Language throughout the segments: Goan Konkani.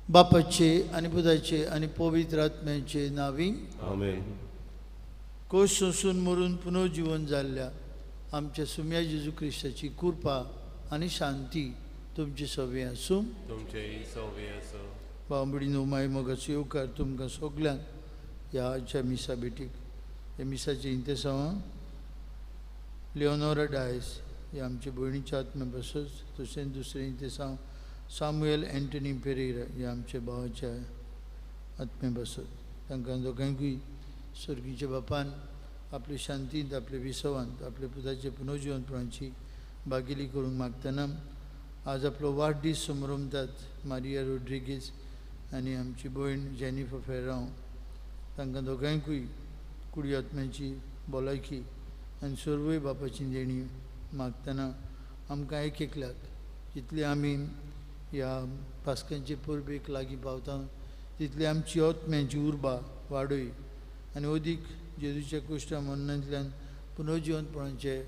बापाचे आनी पुताचे आनी पवित्र आत्म्याचे नांवी आमेन। कोश सोंसून मरून पुनर्जीवन जाल्ल्या आमच्या सुम्या जेजू क्रिस्ताची कृपा आनी शांती तुमची सवे आसूं। तुमचेय सवे आसूं। भाव भयणींनो, माय मोगाचो येवकार तुमकां सगल्यांक ह्या आजच्या मिसा भेटीक। ह्या मिसाचें इंतेसांव लिओनोरा डायस ह्या आमच्या भयणीच्या आत्म्या पासत, तशेंच दुसरें इंतेसांव सामुएल एंटनी पेरेरा ह्या आमच्या भावाच्या आत्म्या पासत। तांकां दोगांकूय स्वर्गीच्या बापान आपले शांतींत, आपले विसवांत, आपल्या पुताचे पुनर्जीवनपणाची भागिली करूंक मागतना आज आपलो वाडदीस समरमतात मारिया रोड्रिगीज आनी आमची भयण जेनिफर फेरांव, तांकां दोगांकूय कुडी आत्म्याची भलायकी आनी सर्वूय बापाची देणी मागतना आमकां एक एकल्याक जितली आमी ह्या पास्कांचे परबेक लागीं पावता तितली आमची आत्म्याची उर्बा वाडय आनी अदीक जेजूच्या कुश्टा मरणांतल्यान पुनर्जिवनपणाचे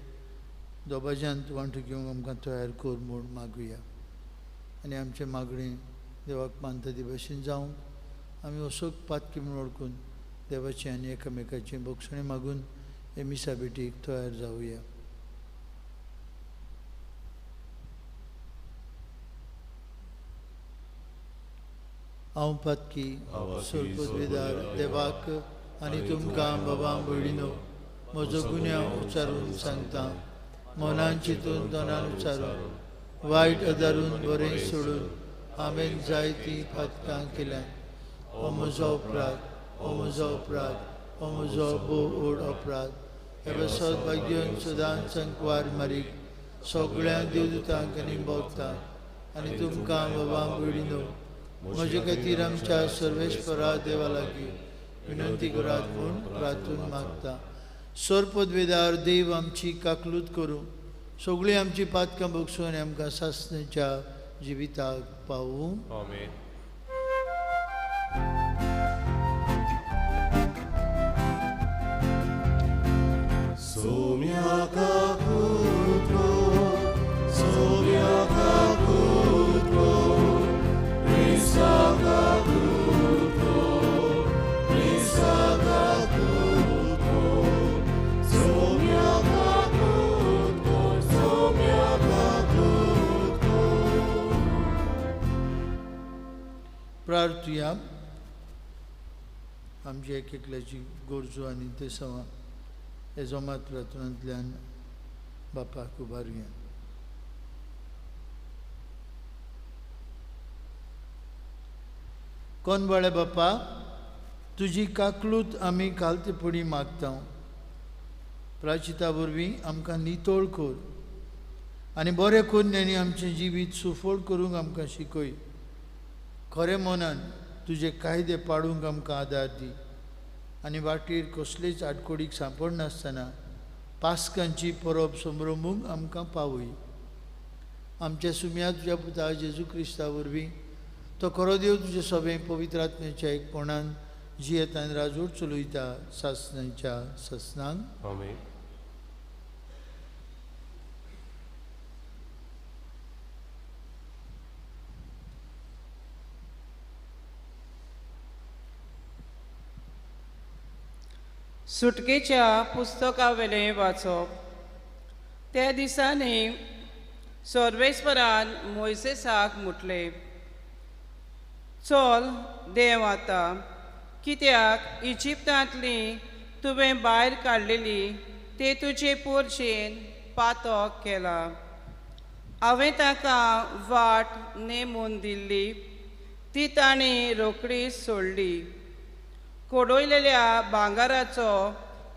दोबाज्यांत वांटो घेवंक आमकां तयार कर म्हूण मागुया। आनी आमचें मागणें देवाक मानता ते भशेन जावंक आमी असोक पातकी म्हूण वळखून देवाचें आनी एकामेकाचें बक्षणें मागून हे मिसा भेटीक तयार जावया। हांव पातकी सोरपदवेदार देवाक आनी तुमकां बाबा भयणीनो म्हजो गुन्यांव उच्चारून सांगता। मनान चिंतून तोंडान उच्चारून वायट अदारून बरें सोडून हांवें जायतीं पातकां केल्यांत। हो म्हजो अपराध, हो म्हजो अपराध, हो म्हजो भोव व्हड अपराध। हे पासत भाग्यन सदांच संकवार मारीक सगळ्या देवदूतांक आनी भोगतांक आनी तुमकां बाबा भयणीनो म्हजे खातीर आमच्या सर्वेस्परा देवा लागीं विनंती करात म्हूण प्रार्थून मागता। सोरपदवेदार देव आमची काकलूत करूं, सगळीं आमची पातकां बगसून आनी आमकां सासणाच्या जिविताक पावूं। आमेन। प्रार्थुया। आमची एक एकल्याची गरजो आनी ते सवा हे जोमात प्रार्थनांतल्यान बापाक उबारुया। कोण बाळे बापा, तुजी काकलूत आमी कालतेपणी मागता। प्राचिता वरवीं आमकां नितळ कर आनी बरें करून आमचें जिवीत सुफळ करूंक आमकां शिकय। खरें मनान तुजे कायदे पाडूंक आमकां आदार दी आनी वाटेर कसलेच आडकोडीक सांपडनासतना पास्कांची परब समरंबूंक आमकां पावय। आमच्या सुम्या तुज्या पुता जेजू क्रिस्ता वरवीं तो खरो देव तुजे सगळें पवित्र आत्म्याच्या एकपणान जियेत आनी राजवट चलयता सासणाच्या सासणांक। आमेन। सुटकेच्या पुस्तकावेलें वाचप। त्या दिसांनी सर्वेस्परान मोयसेसाक म्हटलें, चल देंव आतां, कित्याक इजिप्तांतली तुवें भायर काडलेली ते तुजे पोरशेन पातक केला। हांवें ताका वाट नेमून दिल्ली ती तांणी रोखडी सोडली। कोडयलेल्या भांगराचो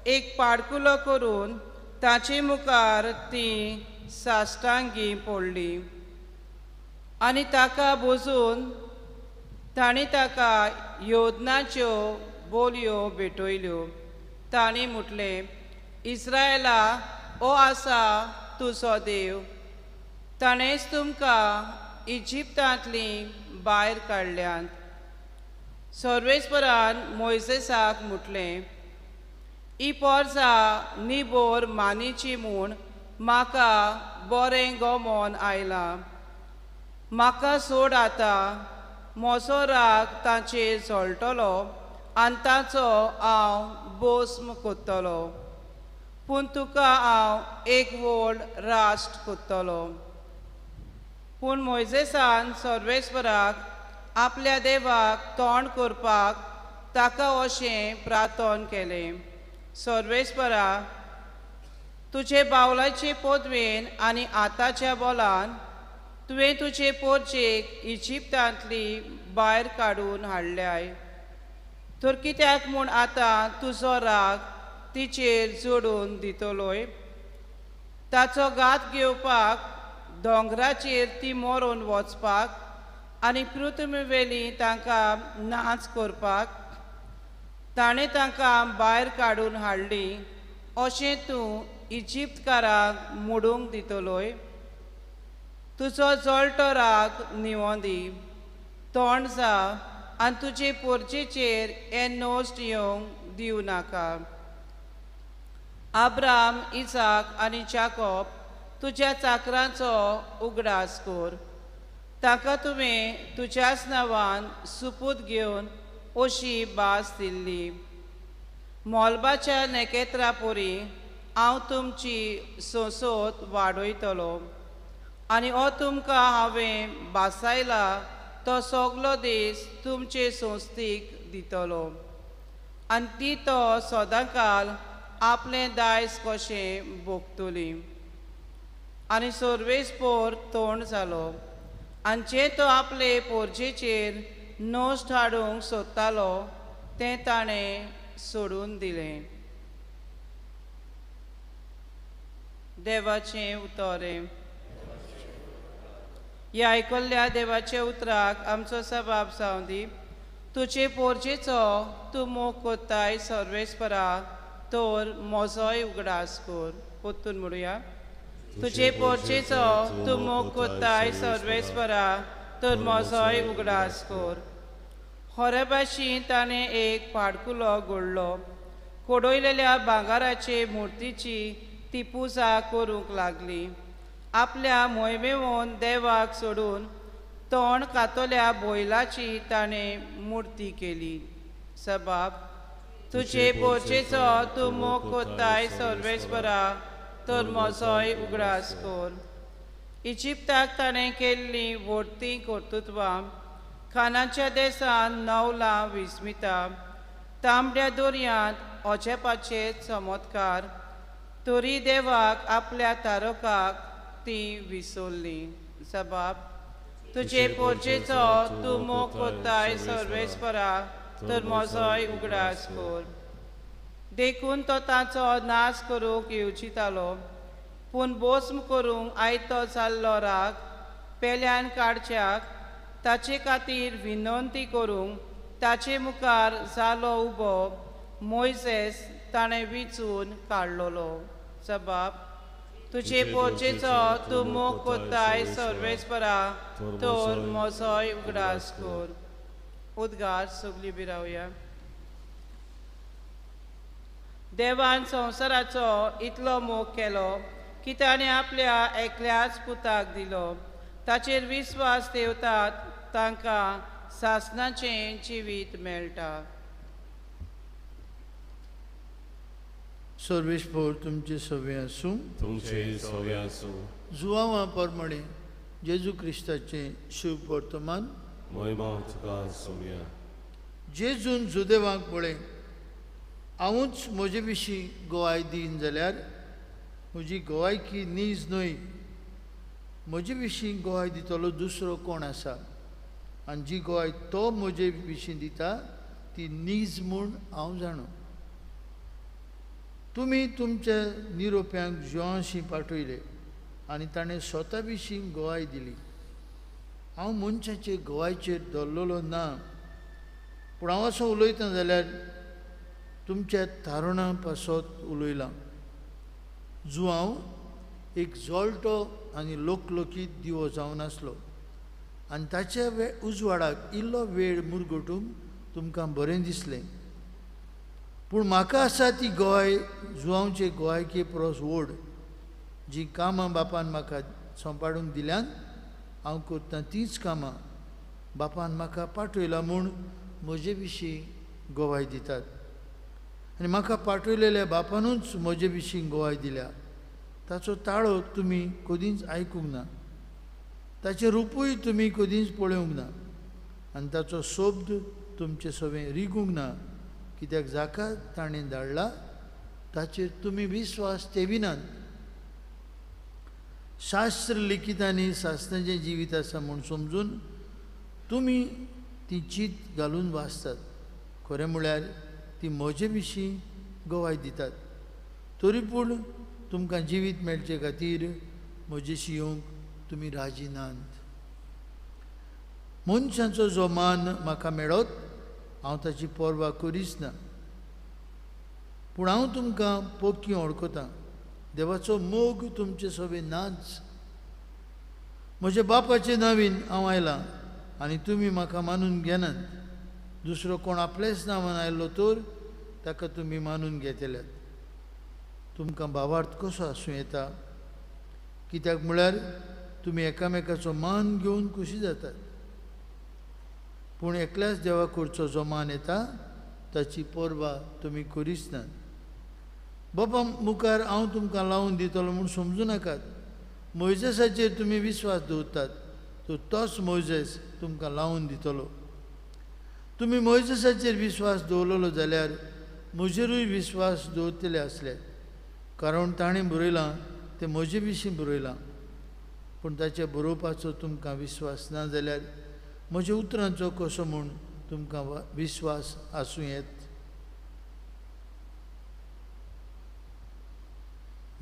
एक पाडकुलो करून ताचे मुखार ती साश्टांगी पडली आनी ताका बोजून तांणी ताका योदनाच्यो बोलयो भेटयल्यो। तांणी म्हटलें, इस्रायला हो आसा तुजो देव, ताणेंच तुमकां इजिप्तांतली भायर काडल्यांत। सर्वेस्परान मोयसेसाक म्हटलें, ही पोरसां निबोर मानीची म्हूण म्हाका बरें गमोन आयलां। म्हाका सोड आतां, म्हजो राग तांचेर जळटलो आनी ताचो हांव भस्म कोत्तलो. पूण तुका हांव एक व्हड राष्ट्र कोत्तलो. पूण मोयजेसान सर्वेस्पराक आपल्या देवाक तोंड करपाक ताका अशें प्रार्थन केलें, सर्वेस्परा, तुजे बावलाचे पदवेन आनी आताच्या बोलान तुवें तुजे पोरजेक इजिप्तांतली भायर काडून हाडल्याय. तर कित्याक म्हूण आतां तुजो राग तिचेर जोडून दितलोय? ताचो घात घेवपाक दोंगराचेर ती मरून वचपाक आनी पृथ्वीवेली तांकां नाच करपाक ताणें तांकां भायर काडून हाडली अशें तूं इजिप्तकारांक मोडूंक दितलोय? तुजो जळटो राग निवोंदी, तोंड जा आनी तुजे पोरजेचेर हें नश्ट येवंक दिवं नाका. आब्राम, इसाक आनी जाकोब तुज्या चाकरांचो उगडास कर. ताका तुवें तुज्याच नांवान सुपूत घेवन अशी भास दिल्ली. मोलबाच्या नेकेत्रा पोरी हांव तुमची सोंसोत वाडयतलो आनी हो तुमकां हांवें भासायला तो सगलो दीस तुमचे संस्थीक दितलो आनी ती तो सदांकाल आपलें दायज कशें भोगतली. आनी सर्वेस्पोर तोंड जालो आनी जें तो आपले पोरजेचेर नश्ट हाडूंक सोदतालो तें ताणें सोडून दिलें. देवाचें उतरें. ह्या आयकल्ल्या देवाच्या उतराक आमचो सबाब जावं दी. तुजे पोरजेचो तूं मोग कोत्ताय सर्वेस्परा, तर म्हजोय उगडास कर. परतून म्हणुया, तुजे पोरजेचो तूं मोग कोत्ताय सर्वेस्परा, तर म्हजोय उगडास कर. होरेबाशी ताणें एक पाडकुलो घडलो. कोडयलेल्या भांगाराचे मुर्तीची ती पुजा करूंक लागली. आपल्या मोहिमेवन देवाक सोडून तोंड कातोल्या बैलाची ताणें मुर्ती केली. सबाब, तुजे पोरजेचो तूं मोग कोत्ताय सर्वेस्परा, तर म्हजोय उगडास कर. इजिप्ताक ताणें केल्लीं व्हडतीं कर्तृत्वां, खानाच्या देसान नवलां विस्मिता, तांबड्या दर्यांत अजेपाचे चमत्कार, तरी देवाक आपल्या तारकाक ती विसरली. सबाब, तुजे पोरजेचो तूं मोग कोत्ताय सर्वेस्परा, तर म्हजोय उगडास कर. देखून तो ताचो नाश करूंक येवजितालो, पूण भस्म करूंक आयतो जाल्लो राग पेल्यान काडच्याक ताचे खातीर विनंती करूंक ताचे मुखार जालो उबो मोयसेस ताणें विचून काडलोलो. सबाब, तुजे पोरजेचो तूं मोग कोत्ताय सर्वेस्परा, तर म्हजोय उगडास कर. उद्गार सगळीं बिरावया. देवान संवसाराचो इतलो मोग केलो की ताणें आपल्या एकल्याच पुताक दिलो. ताचेर विस्वास ठेवतात तांकां सासणाचें जिवीत मेळटा. सर्वेस्पोर तुमचे सवे आसूं. तुमचे सवे आसूं. जुवांवा प्रमाणे जेजू क्रिस्ताचें शुभ वर्तमान. महिमा तुका सोम्या. जेजून जुदेवाक पळय, हांवूच म्हजे विशीं गोवाय दीन जाल्यार म्हजी गोवायकी नीज न्हय. म्हजे विशीं गोवाय दितलो दुसरो कोण आसा? आनी जी गोवाय तो म्हजे विशीं दिता ती नीज म्हूण हांव जाणो. तुमी तुमच्या निरोप्यांक जिवांशी पाठयले आनी ताणें स्वता विशीं गोवाय दिली. हांव मनशाचे गोवायचेर दवरलेलो ना, पूण हांव असो उलयतां जाल्यार तुमच्या तारुणा पासत उलयलां. जुवांव एक जळटो आनी लोकलोकीत दिवो जावन आसलो आनी ताच्या उजवाडाक इल्लो वेळ मुरगटूंक तुमकां बरें दिसलें. पूण म्हाका आसा ती गोवाय जुवांवचे गोवायके परस व्हड. जीं कामां बापान म्हाका सोंपाडूंक दिल्यान हांव करतां तींच कामां. बापान म्हाका पाठयला म्हूण म्हजे विशीं गवाय दितात आनी म्हाका पाठयलेल्या बापानूच म्हजे विशीं गवाय दिल्या. ताचो ताळो तुमी कदींच आयकूंक ना, ताचें रुपूय तुमी कदींच पळोवंक ना आनी ताचो शब्द तुमचे सवें रिगूंक ना, कित्याक जाका ताणें धाडला ताचेर तुमी विस्वास ठेविनात. शास्त्र लिखितांनी शास्त्रांचें जिवीत आसा म्हूण समजून तुमी ती चीत घालून वाचतात, खरें म्हळ्यार ती म्हजे विशीं गवाय दितात. तरी पूण तुमकां जिवीत मेळचे खातीर म्हजेशी येवंक तुमी राजी नात. मनशांचो जो मान म्हाका मेळत हांव ताची पर्वा करीच ना, पूण हांव तुमकां पोक्की वळखतां. देवाचो मोग तुमचे सवे नाच. म्हज्या बापाचे नांवान हांव आयलां आनी तुमी म्हाका मानून घेनात. दुसरो कोण आपलेच नांवान आयलो तर ताका तुमी मानून घेतल्यात. तुमकां भावार्थ कसो आसूं येता? कित्याक म्हळ्यार तुमी एकामेकाचो मान घेवन खोशी जातात, पूण एकल्याच देवा कडचो जो मान येता ताची पर्वा तुमी करीच नात. बापा मुखार हांव तुमकां लावन दितलो म्हूण समजूं नाकात. मोयजेसाचेर तुमी विस्वास दवरतात तर तोच मोयजेस तुमकां लावन दितलो. तुमी मोयजेसाचेर विस्वास दवरलो जाल्यार म्हजेरूय विस्वास दवरतले आसले, कारण ताणें बरयलां तें म्हजे विशीं बरयलां. पूण ताच्या बरोवपाचो तुमकां विस्वास ना जाल्यार म्हज्या उतरांचो कसो म्हूण तुमकां विस्वास आसूं येत?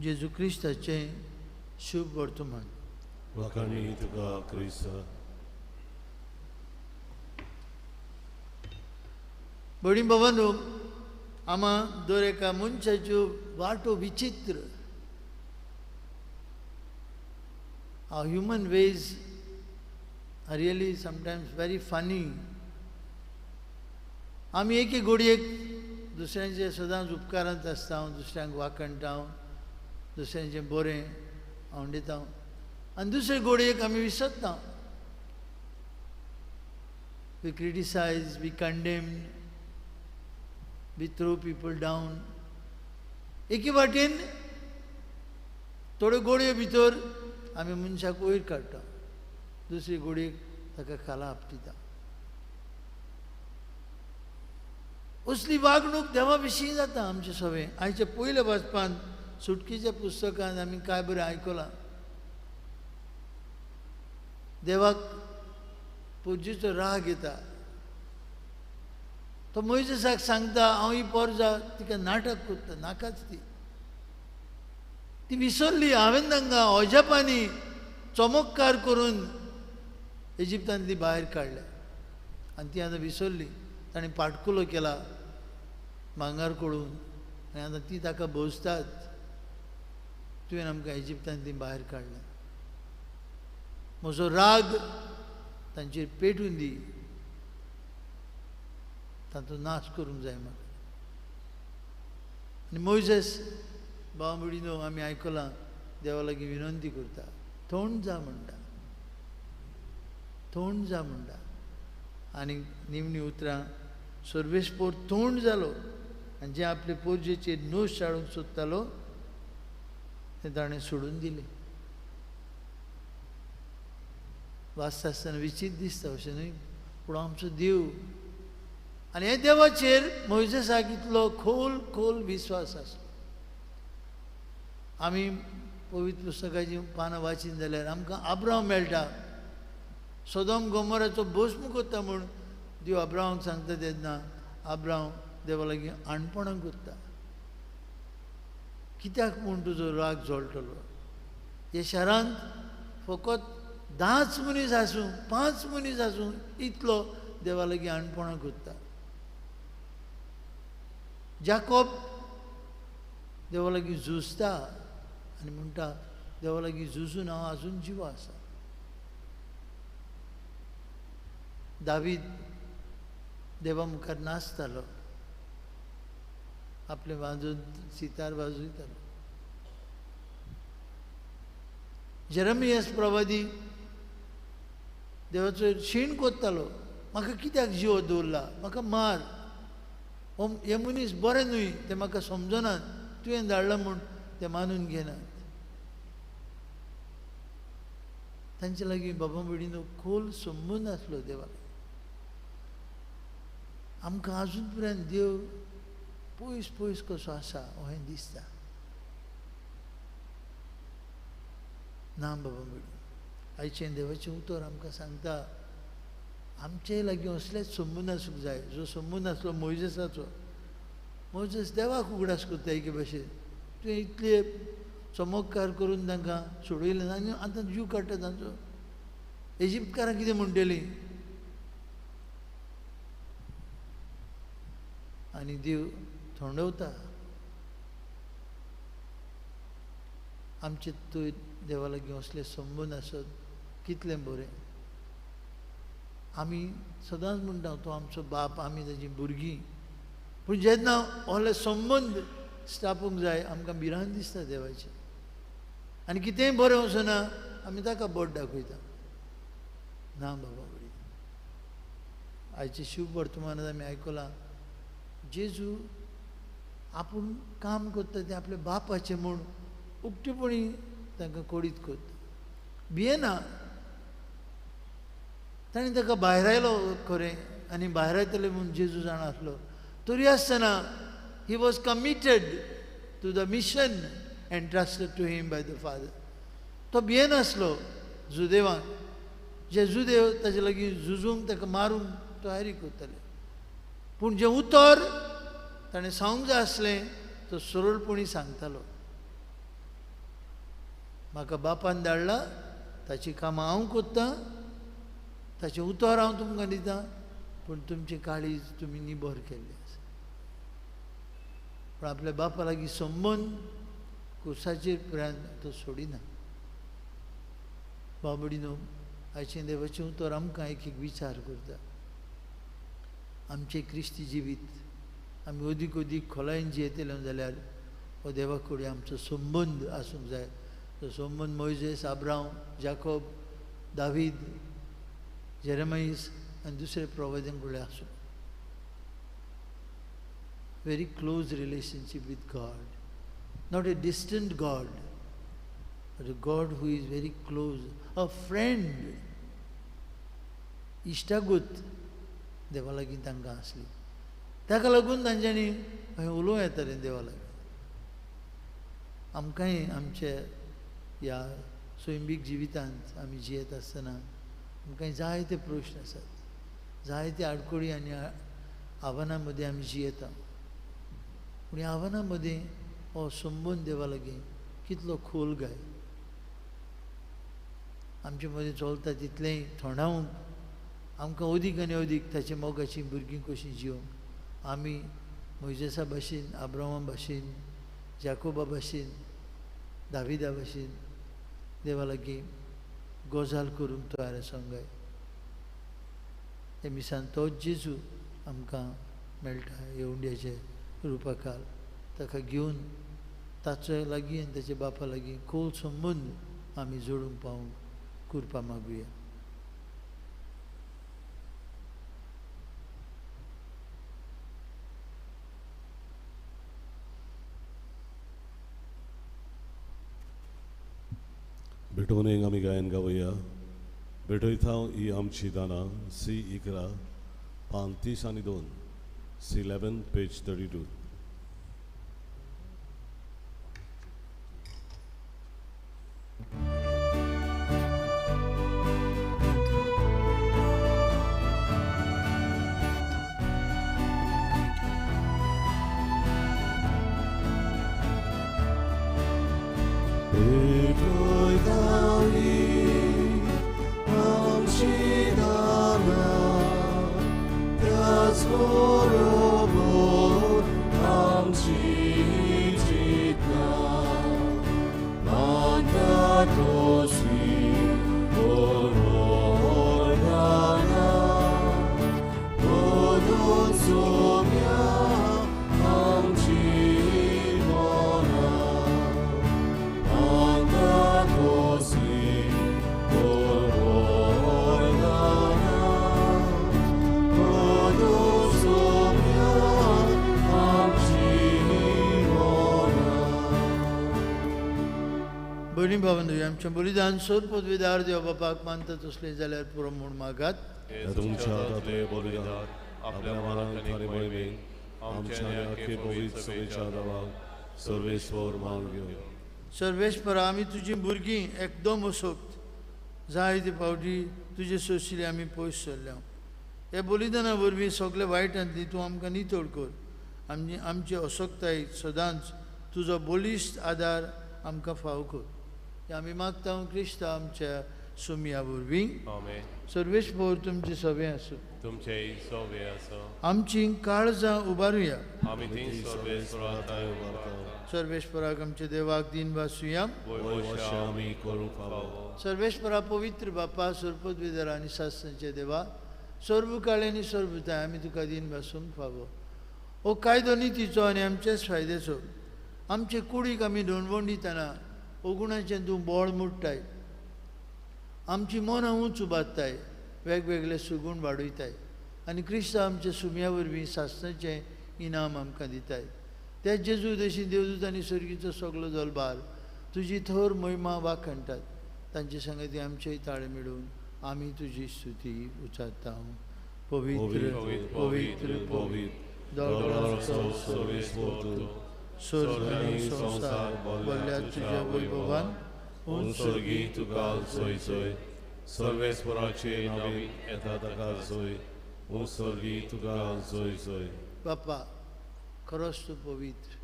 जेजू क्रिस्ताचें शुभ वर्तमान. वाखाणी तुका क्रिस्ता. भयणी भावांनो, आमा दर एका मनशाच्यो वाटो विचित्र. Our human ways are really sometimes very funny. आमी एके गोडयेक दुसऱ्यांचे सदांच उपकारांत आसता, दुसऱ्यांक वाखणटा, दुसऱ्यांचें बरें आवडिता आनी दुसरे गोडयेक आमी विसरता. We criticize, we condemn, we throw people down. एके वाटेन थोड्यो गोडयो भितर आमी मनशाक वयर काडटा, दुसरी गोडयेक ताका खाला आपटिता. असली वागणूक देवा विशीं जाता आमचे सवें. आयच्या पयल्या वाचपांत सुटकेच्या पुस्तकांत आमी काय बरें आयकलां, देवाक पुजेचो राग येता. तो मोयजेसाक सांगता, हांव ही पोरजा तिका नाटक करता, नाकाच ती ती विसरली. हांवें तांकां अजापांनी चमत्कार करून इजिप्तांतली भायर काडल्या आनी ती आतां विसरली. ताणें पाटकुलो केला भांगर कडून आनी आतां ती ताका भोजतात, तुवें आमकां इजिप्तांतली भायर काडल्या. म्हजो राग तांचेर पेटून दी, तांचो नाश करूंक जाय म्हाका. आनी मोयजेस भाव भयणीनो आमी आयकलां देवा लागीं विनंती करता, थंड जा म्हणटा, थंड जा म्हणटा. आनी निमणी उतरां सर्वेस्पोर थंड जालो आनी जे आपले पोरजेचेर नोश चाळूंक सोदतालो तें ताणें सोडून दिलें. वाचता आसतना विचित्र दिसता अशें न्हय, पूण आमचो देव आनी हे देवाचेर मोयजेसाक इतलो खोल खोल विस्वास आसलो. आमी पवित्र पुस्तकाचीं पानां वाचीत जाल्यार आमकां आब्रांव मेळटा. सोदोम गोमोराचो भस्म करता म्हूण देव आब्रांवाक सांगता तेन्ना आब्रांव देवा लागीं आणपणां करता. कित्याक म्हूण तुजो राग जळटलो? ह्या शारांत फकत 10 मनीस आसूं, 5 मनीस आसूं, इतलो देवा लागीं आणपणां करता. जाकोब देवा लागीं झुजता आनी म्हणटा, देवा लागीं झुजून हांव आजून जिवो आसा. दावीद देवा मुखार नाचतालो, आपलें वाजून सितार वाजयतालो. जेरेमियास प्रवादी देवाचो शीण कोत्तालो, म्हाका कित्याक जिवो दवरला, म्हाका मार, हो हे मनीस बरें न्हय, ते म्हाका समजनात, तुवें धाडला म्हूण ते मानून घेनात. तांचे लागीं बाबा भयणीनो खोल संबंद आसलो देवा. आमकां आजून पर्यंत देव पयस पयस कसो आसा अशें दिसता. ना बाबा भयणी, आयचें देवाचें उतर आमकां सांगता आमचे लागीं असलेच संबंद आसूंक जाय जो संबंद आसलो मोयजेसाचो. मोयजेस देवाक उगडास करता एके भाशेन, तुवें इतले चमत्कार करून तांकां सोडयलें आनी आतां जीव काडटा तांचो. इजिप्तकारां कितें म्हणटलीं? आनी देव थोंडवता. आमचे थंय देवा लागीं असले संबंद आसत कितलें बरें. आमी सदांच म्हणटा तो आमचो बाप, आमी ताजी भुरगीं. पूण जेन्ना असले संबंद स्थापूंक जाय आमकां भिरांत दिसता देवाची, आनी कितेंय बरें वचना आमी ताका बोट दाखयता. ना बाबा वडील, आयचे शिव वर्तमानांत आमी आयकलां जेजू आपूण काम करता तें आपल्या बापाचें म्हूण उक्तेपणी तांकां कोडीत करता, भियेना. ताणें ताका भायरायलो खरें, आनी भायरायतले म्हूण जेजू जाणा आसलो, तरी आसतना he was committed to the mission entrusted to him by the Father. तो भियेनासलो जुदेवांक, जे जुदेव ताजे लागीं झुजूंक ताका मारूंक तयारी करताले, पूण जें उतर ताणें सांगूंक जाय आसलें तो सरळपणी सांगतालो. म्हाका बापान धाडला, ताची कामां हांव करतां, ताचें उतर हांव तुमकां दितां, पूण तुमचें काळीज तुमी निबर केल्लें आसा. पूण आपल्या बापा लागीं संबंद कुसाचेर पर्यंत तो सोडिना. बाबडीनो, आयचें देवाचें उतर आमकां एक एक विचार करता. आमचें क्रिस्ती जिवीत आमी अदीक अदीक खोलायेन जियेतले जाल्यार हो देवा कडेन आमचो संबंद आसूंक जाय. तो संबंद मोयजेस, आब्राम, जाकोब, दावीद, जेरेमाईस आनी दुसरे प्रवाद्यां कडेन आसूं. Very close relationship with God, not a distant God, but a God who is very close, a friend. इश्टागत देवा लागीं तांकां आसली, ताका लागून तांच्यांनी अशें उलोवं येतालें देवा लागीं. आमकांय आमच्या ह्या सैमीक जिवितांत आमी जियेत आसतना आमकां जायते प्रश्न आसात, जायते आडखळी आनी आव्हानां मदीं आमी जियेता. पूण ह्या आव्हानां मदीं हो संबंद देवा लागीं कितलो खोल गाय आमचे मदीं चलता तितलेंय थोंडावंक आमकां अदीक आनी अदीक ताच्या मोगाचीं भुरगीं कशीं जिवंक आमी मोयजेसा भाशेन, आब्रामा भाशेन, जाकोबा भाशेन, दाविदा भाशेन देवा लागीं गजाल करूंक तयार आसूंक जाय. ते मिसान तोच जेजू आमकां मेळटा येवंड्याचे रुपाकाल. ताका घेवन ताचे लागीं आनी ताच्या बापा लागीं खोल संबंद आमी जोडूंक पावूंक कृपा मागुया. भेटोवन एक आमी गायन गावया. भेटयता ही आमची दानां सी 11 पान 30 आनी 2, सी 11 पेज 32. That's horrible. भयणी भावांनो, आमचें बलिदान सोद पदवीदार देव बापाक मानता तसलें जाल्यार पुरो म्हूण मागात. तुमच्या हातांतलें बलिदान आपल्या मनाक आनी मोहिमेक आमच्या आनी पवित्र सभेच्या नांवाक सर्वेस्पर मान घेवन. सर्वेस्परा, आमी तुजी भुरगीं एकदम असोक्त जायते फावटी तुजे सोशिल्ले आमी पयस सरल्या. ह्या बलिदाना वरवीं सगळे वायटांतली तूं आमकां नितळ कर. आमची आमची असक्ताय सदांच तुजो बळिश्ट आदार आमकां फाव कर. आमी मागता क्रिस्ता आमच्या सुमया वरवीं. सर्वेस्पर तुमचे सवे आसूं. तुमचेय सवे आसूं. आमची काळजां उबारुया. आमी ती सर्वेस्पराक आमच्या देवाक दिन वासुया. आमी करूंक फावो. सर्वेस्परा पवित्र बापा, सर्वपदवीधर आनी सासणाचे देवा, सर्व काळ आनी सर्वताय आमी तुका दिन वासूंक फावो. हो कायदो नितीचो आनी आमचेच फायद्याचो. आमचे कुडीक आमी दणवण दितना अगुणाचें तूं बळ मोडटाय, आमची मनां उंच उबारताय, वेगवेगळे सुगूण वाडयताय आनी क्रिस्तांव आमच्या सुमया वरवीं सासणाचें इनाम आमकां दिताय. त्या जेजू देशी देवदूत आनी सर्गीचो सगलो दलबार तुजी थोर महिमा वाखणटात. तांचे संगती आमचेय ताळे मेळून आमी तुजी स्तुती उचारता. पवित्र पवित्र पवित्र स्वर्ग आनी संवसार भरल्या तुज्या वैभवान. स्वर्गी तुका सोय सोय, सर्वेस्पराचे नांवान येता ताका सोय, स्वर्गी तुका सोय सोय. बापा, खरोच तूं पवित्र,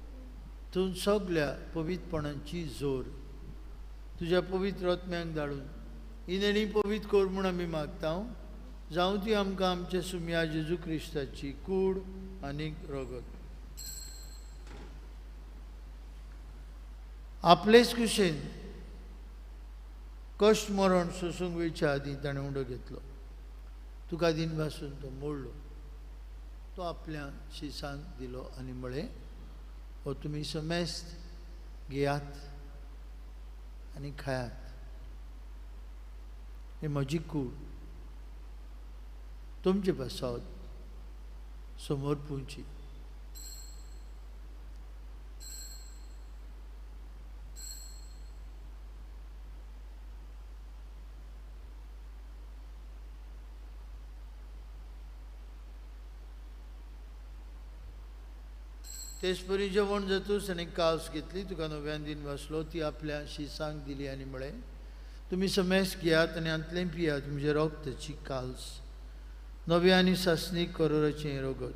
तूं सगल्या पवित्रपणाची जोर. तुज्या पवित्र आत्म्याक धाडून ही नेणी पवित्र कर म्हूण आमी मागता. जावं ती आमकां आमच्या सुमया जेजू क्रिस्ताची कूड आनी रगत. आपलेच कुशेन कश्ट मरण सोसूंक वयच्या आदीं ताणें उंडो घेतलो. तुका दिन भासून तो मोडलो, तो आपल्या शिसान दिलो आनी म्हळें, हो तुमी समेस्त घेयात आनी खायात, ही म्हजी कूड तुमचे पासत समोर पुंची. तेचपरी जेवण जातूच आनी कावस घेतली, तुका नव्यान दिन वासलो, ती आपल्या शिसांक दिली आनी म्हळें, तुमी समेस्त घेयात आनी हांतलें पियात, म्हजें रगताची काल्स, नव्या आनी सासणीक करोराचें रगत,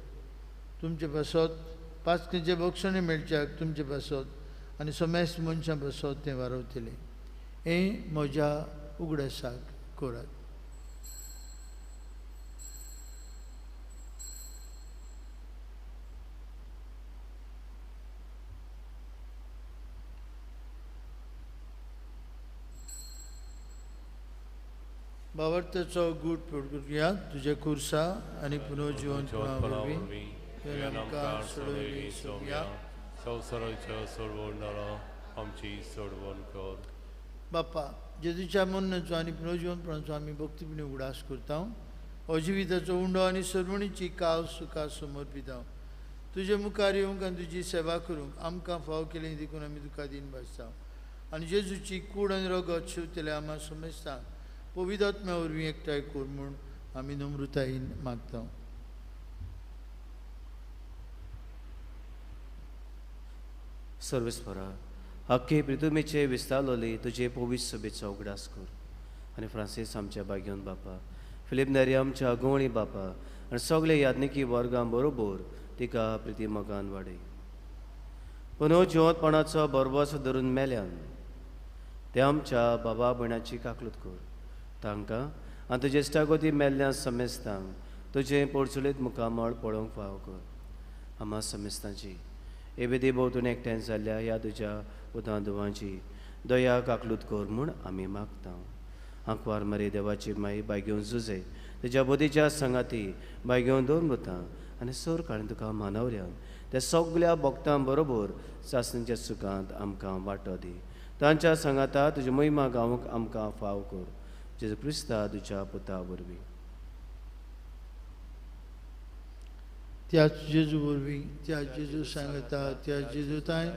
तुमचे पासत पास्केचें बक्षणें मेळच्याक तुमचे पासत आनी समेस्त मनशां पासत तें वारवतलें. हें म्हज्या उगडासाक करात. बावर्ताचो गूट पडकुया तुज्या कुर्सा आनी पुनर्जिवनपणा वरवीं तुवें आमकां सोडयली सोम्या. संवसाराच्या सोडवणारा आमची सोडवण कर. बापा, जेजूच्या मरणाचो आनी पुनर्जिवनपणाचो आमी भक्तीपणी उगडास करता. अजिविताचो उंडो आनी सर्वणीची काव सुखा समर्पिता. तुजे मुखार येवंक आनी तुजी सेवा करूंक आमकां फाव केली देखून आमी तुका दिन भासता. आनी जेजूची कूड आनी रगत शिवतले आमा समजता पवित्र आत्म्या वरवीं एकठांय कर म्हूण आमी नम्रतायेन मागता. सर्वेस्परा, हक्के प्रितुमेचे विस्तारलोले तुजे पवित्र सभेचो उगडास कर आनी फ्रांसीस आमच्या बाग्योन बापा, फिलीप नेरी आमच्या गवळी बापा आनी सगळे याज्ञिकी वर्गां बरोबर तिका प्रिती मोगान वाडय. पुनः जिवंतपणाचो बरबस धरून मेल्यान ते आमच्या बाबा भयणाची काकलूत कर. तांकां आनी तुजे इश्टागती मेल्ल्या समेस्तांक तुजें पोरचुलीत मुखामळ पळोवंक फावो कर. आमा समेस्तांची एबेदी भोंवतणी एकठांय जाल्ल्या ह्या तुज्या पुतां धुवांची दया काकलूत कर म्हूण आमी मागता. आंकवार मरे देवाची माई बायगेवन जुजे तुज्या बोधीच्या संगाती बायगेवन दोन मृतां आनी सोर काळीन तुका मानवल्यान त्या सगल्या भक्तां बरोबर सासणीच्या सुखांत आमकां वांटो दी. तांच्या सांगाता तुजी महिमा गावंक आमकां फाव कर. जेजू क्रिस्ता तुज्या पुता वरवीं. त्याच जेजू वरवीं, त्या जेजू सांगता, त्या जेजू तांय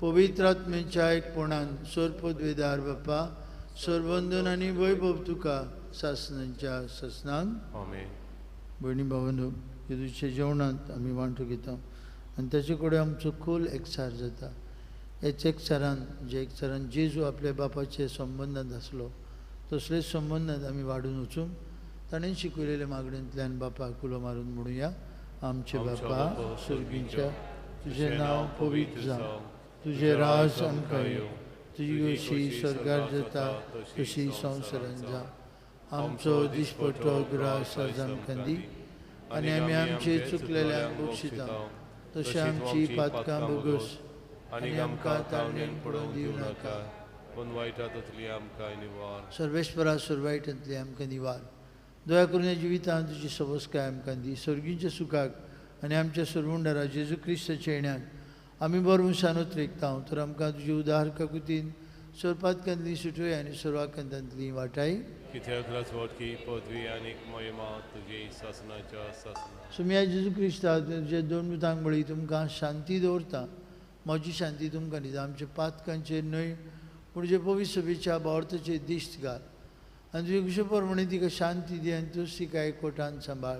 पवित्र आत्म्याच्या एकपणान सोरपदवेदार बापा सरवंदन आनी वैभव तुका सासनाच्या सासनांक. आमेन. भयणी भावांनो, जेजूच्या जेवणांत आमी वांटो घेता आनी ताचे कडेन आमचो खोल एकचार जाता. हेच एकचारान जे एकचारान जेजू आपल्या बापाचे संबंदांत आसलो तसलेच संबंदांत आमी वाडून वचूंक ताणें शिकयलेल्या मागणेंतल्यान बापाक उलो मारून म्हणुया. आमचे बापा सर्गीच्या, तुजें नांव पवित्र जावं, तुजें राज आमकां येवं, तुजी कशी स्वर्गार जाता तशी संवसारांत जावं. आमचो दिसपट्टो ग्रास आज आमकां दी आनी आमी आमचे चुकलेल्यांक बक्षिता तशें आमची पातकां भोगोस आनी आमकां ताळणेन पडोवन दिवं नाका, पूण वायटांतली आमकां निवार. सर्वेस्परा सर्वायटांतली आमकां निवार. दया करून ह्या जिवितांत तुजी सवस्काय आमकां दी. सर्गींच्या सुखाक आनी आमच्या सरवुंडारा जेजू क्रिस्ताच्या येण्याक आमी बरो मनशान उतरेकता तर आमकां तुजी उदार काकुतीन सोरपातकांतली सुटोय आनी सोरवाकांतांतली वाटाय. कित्याक राजवटकी पदवी आनी महिमा तुजी सासनाच्या सासना. सुम्या जेजू क्रिस्ता तुज्या दोन मुतांक बळी तुमकां शांती दवरता, म्हजी शांती तुमकां दिता. आमच्या पातकांचेर न्हय पूण जे पवित्र सभेच्या भावार्थाचेर दिश्ट घाल आनी तुजे कुशे प्रमाणे तिका शांती दी आनी तूं तिका एकवटान सांबाळ.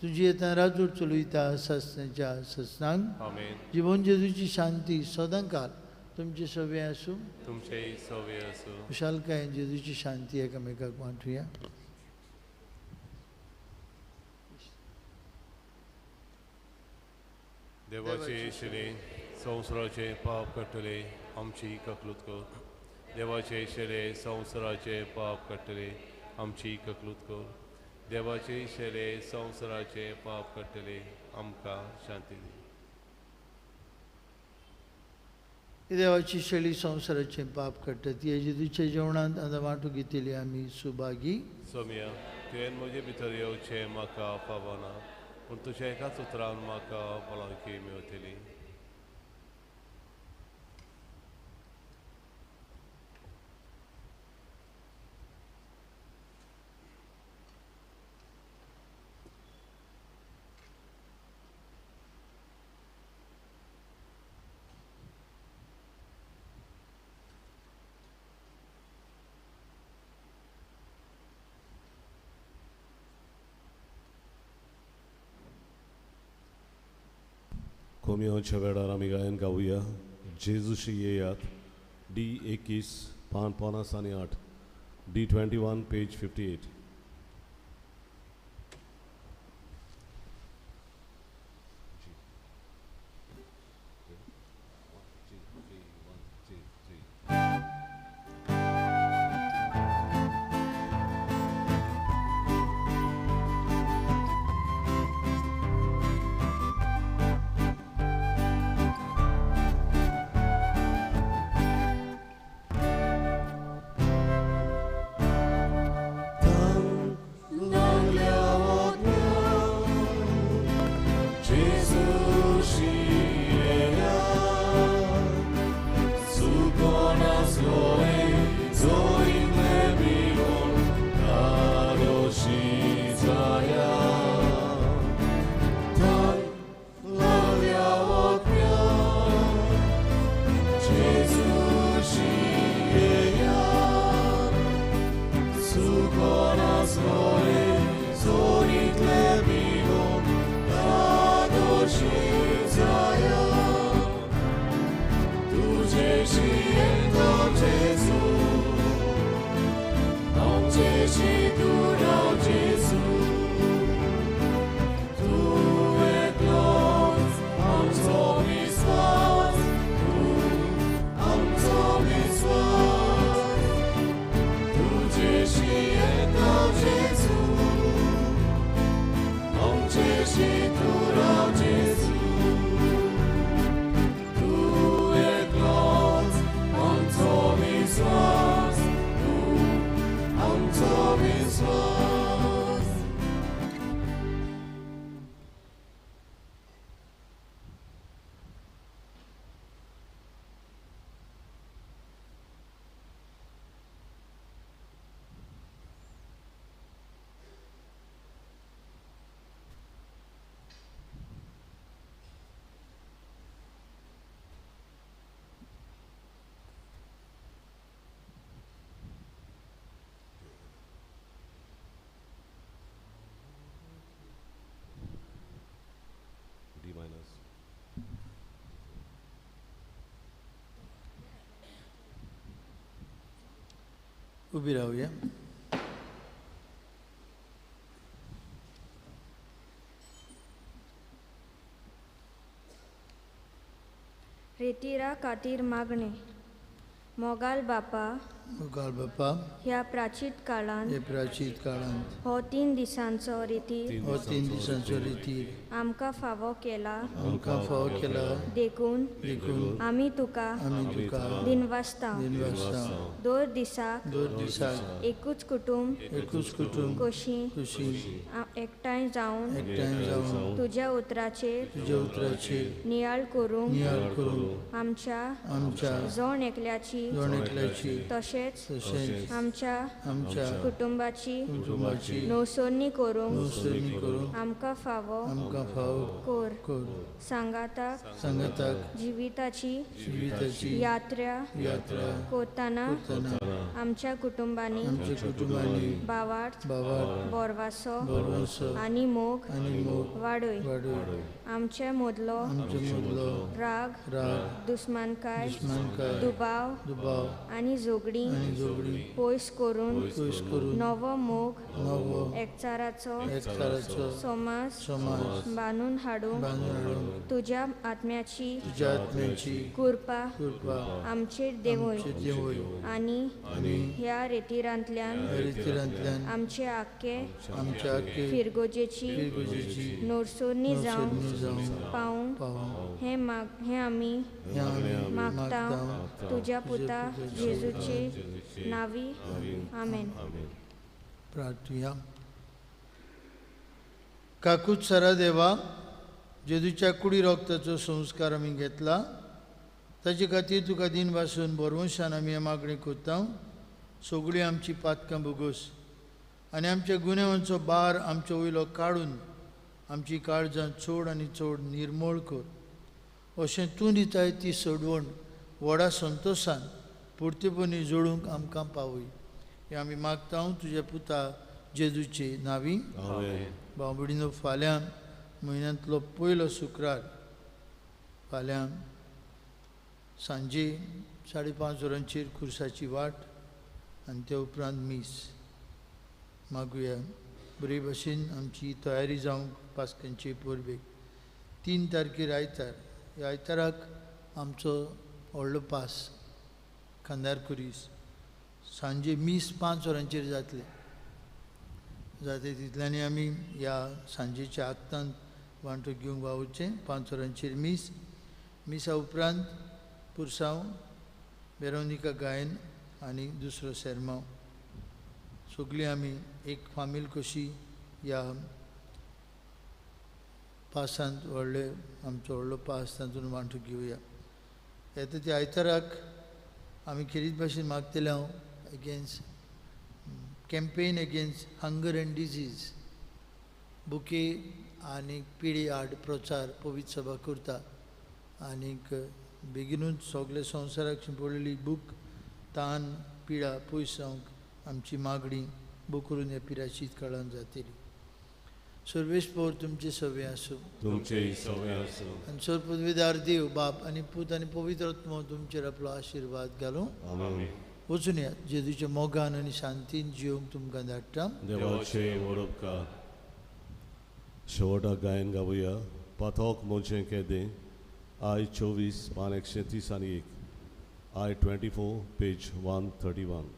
तुजी येतना राजवट चलयता सासनाच्या सासनांक. आमेन. जिवन जेजूची शांती सदांकाल तुमचे सवे आसूं, तुमचेय सवे आसूं. खुशालकायेन जेजूची शांती एकामेकाक वांटुया. देवाचे शिरे संवसाराचे पाप काडटले आमची ककलूत कर. देवाचे शिरे संवसाराचे पाप काडटले आमची ककलूत कर. देवाचे शिरे संवसाराचे पाप काडटले आमकां शांती दी. देवाची शेळी संवसाराचें पाप काडटा ती जेजूच्या जेवणांत आतां वांटो घेतली आमी सुभागी. सोम्या, तुवें म्हजे भितर येवचें म्हाका फावना, पूण तुज्या एकाच उतरान म्हाका भलायकी मेळटली. कोमियोच्या वेळार आमी गायन गावया. जेजूशी येयात, डी 21 पान 58, डी 21 पेज 58. उबी रावया. रेतिरा खातीर मागणें. मोगाल बापा, मोगाल बापा, ह्या प्राचीन काळांत, ह्या प्राचीन काळांत हो 3 दिसांचो रितीर, हो 3 दिसांचो रितीर आमकां फावो केला, आमकां फावो केला, देखून देखून आमी तुका, आमी तुका दिनवासता. दिनवासता. दर दिसाक, दर दिसाक एकूच कुटुंब, एकूच कुटुंब कशी, कशी एकठांय जावन, एकठांय जावन तुज्या उतराचेर, तुज्या उतराचेर नियाळ करूंक, नियाळ करूंक आमच्या, आमच्या जण एकल्याची, जण एकल्याची तशेंच तशेंच आमच्या, आमच्या कुटुंबाची, कुटुंबाची नवसरणी करूंक, नवसरणी करूंक आमकां फावो, आमकां फावो कर. कर. सांगाताक, सांगाताक जिविताची, जिविताची यात्रा, यात्रा करतना करतना आमच्या कुटुंबांनी, आमच्या कुटुंबांनी भावार्थ, भावार्थ, बोरवासो, बोरवासो आनी मोग, आनी मोग वाडय. वाडय. आमचे मदलो, आमचे मदलो राग, राग, दुस्मानकाय, दुस्मानकाय, दुबाव, दुबाव आनी झगडीं, आनी झगडीं पयस करून, पयस करून नवो मोग, नवो एकचाराचो, एकचाराचो समाज, समाज बांदून हाडूंक बांदून हाडूंक तुज्या आत्म्याची, तुज्या आत्म्याची कृपा, कृपा आमचेर देंवय. आमचेर देंवय. आनी आनी ह्या रेतिरांतल्यान, रेतिरांतल्यान आमचे आक्के, आमचे आक्के फिरगोजेची, फिरगोजेची नोरसोरणी जावन जावंक पावूंक पावूंक हें हें आमी हें आमी मागता मागता तुज्या पुता जेजूचे नावी. आमेन. प्रार्थुया. काकूत सरा देवा, जेजूच्या कुडी रोगताचो संस्कार आमी घेतला ताचे खातीर तुका दिनवासून बरवंशान आमी हें मागणें करता. सगळीं आमची पातकां भोगोस आनी आमच्या गुन्यांवांचो भार आमचे वयलो काडून आमची काळजां चड आनी चड निर्मळ कर. अशें तूं दिताय ती सोडवण व्हडा संतोशान पुर्तेपणी जोडूंक आमकां पावय. हें आमी मागता तुज्या पुता जेजूचे नावी. भाव भयणीनो, फाल्यां म्हयन्यांतलो पयलो शुक्रार, फाल्यां सांजे 5:30 वरांचेर खुर्साची वाट आनी त्या उपरांत मीस. मागुया बरे भशेन आमची तयारी जावंक पास्कांचे परबेक. 3 तारखेर आयतार, ह्या आयताराक आमचो व्हडलो पास खांदार खुरीस सांजे मीस 5 वरांचेर जातलें. जाता तितल्यांनी आमी ह्या सांजेच्या आक्तांत वांटो घेवंक वावुरचें. 5 वरांचेर मीस. मिसा उपरांत पुरसांव, वेरोनिका गायन आनी दुसरो सेरमांव. सगळीं आमी एक फामील कशी ह्या पासांत व्हडले आमचो व्हडलो पास तातूंत वांटो घेवया. येता त्या आयताराक आमी खेरीत भाशेन मागतले हांव against campaign against hunger and disease, bouquet आनी पिढी आड प्रचार पवित्र सभा करता आनीक बेगीनूच सगळे संवसाराक शिंपडलेली बूक तान पिडा पयस जावंक आमची मागणी बूक करून ह्या पिराशीत काळान जातली. सर्वेस्पोर तुमचे सवे आसूं, तुमचे सवे आसूं. आनी सर पदवीदार देव बाप आनी पूत आनी पवित्र आत्मो तुमचेर आपलो आशिर्वाद घालूं. आमेन. वचून या जेजूच्या मोगान आनी शांतीन जिवंक तुमकां धाडटा. देवाचे व्हड उपकार. शेवटाक गायन गावया. पाथोक म्हजें केदें I 24 पान 131, I 24 page 131.